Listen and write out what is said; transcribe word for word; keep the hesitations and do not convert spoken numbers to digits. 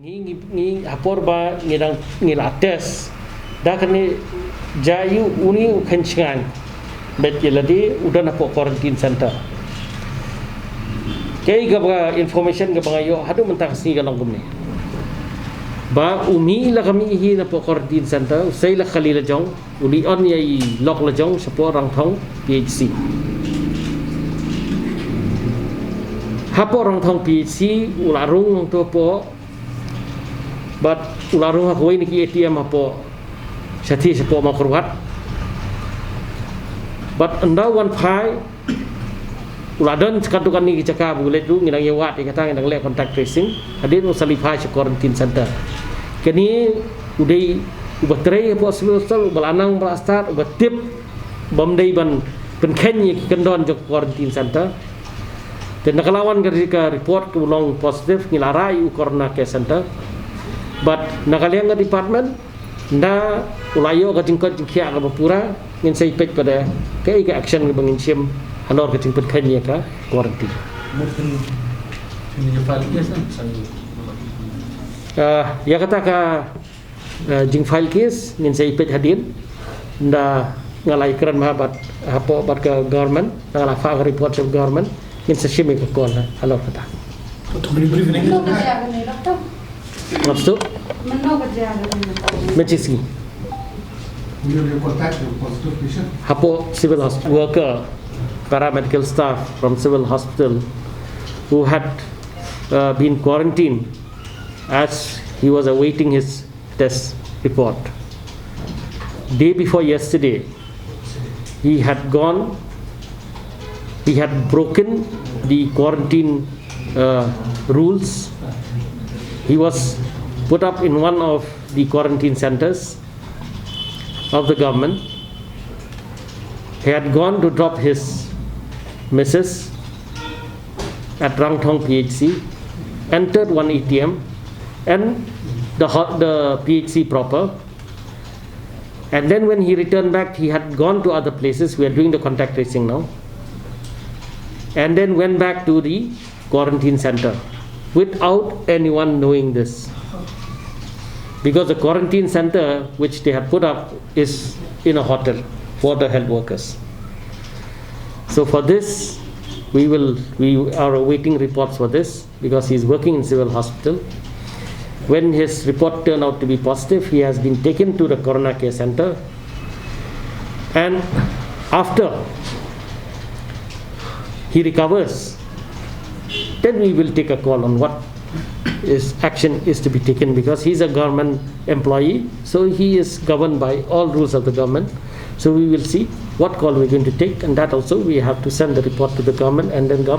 Ngi, ngi, ngi, ha por ba ngi dang, ngi la test, da kane jia ïa u, une u khein shngaiñ, bad ïa lade u don hapoh quarantine center. Kaei kaba information kaba nga ïoh haduh mynta ka sngi ka long kumne, ba u mih la ka mih hi napoh quarantine center, u sei la ka kali la jong, u leit on ïa i lok la jong shapoh Rangthong P H C. Hapoh Rangthong P H C u la rung hangto hapoh, bad u la rung ha kawei na ki A T M hapoh, shathie shapoh Mawkyrwat. Bad ynda u wan phai, u la don katto katne ki jaka ba u leit ruh, ngi dang ïa wad ïa kata, ngi dang leh contact tracing. Hadien u sa leit phai sha quarantine center. Kane u dei uba trei hapoh Civil Hospital, uba la nang, uba la start, uba tip, bym dei ban pynkhein ïa ki kyndon jong quarantine center. Te na ka la wan ka, ka report ka u long positive, ngi la rah ïa u Corona Care Center. Bad na ka liang ka department, ynda u la ïoh ka jingkoit jingkhiah kaba pura, ngin sa ïa peit pat kaei ka action kaba ngin shim halor ka jingpynkhein ïa ka quarantine. Mut pyn, pyn ïa file case na, sa ïa. Ah, ïa kata ka, ah, jingfile case ngin sa ïa peit hadien, ynda nga la ïakren bha bad hapoh bad ka government, ynda nga la file ka report sha government, ngin sa shim ïa ka call halor kata. Doctor, can you brief in English? Ngap suk. Mynta ka jia ka ni. Mynta sngi. Will you contact the positive patient? Hapoh Civil Hospital worker, paramedical staff from Civil Hospital who had, uh, been quarantined as he was awaiting his test report. Day before yesterday, he had gone, he had broken the quarantine, uh, rules. He was put up in one of the quarantine centers of the government. He had gone to drop his missus at Rangthong P H C, entered one A T M and the, ho- the P H C proper. And then when he returned back, he had gone to other places. We are doing the contact tracing now. And then went back to the quarantine center without anyone knowing this. Because the quarantine center which they had put up is in a hotel for the health workers. So for this, we will, we are awaiting reports for this because he is working in Civil Hospital. When his report turned out to be positive, he has been taken to the Corona Care Center. And after he recovers, then we will take a call on what is action is to be taken, because he's a government employee, so he is governed by all rules of the government. So we will see what call we're going to take, and that also we have to send the report to the government, and then government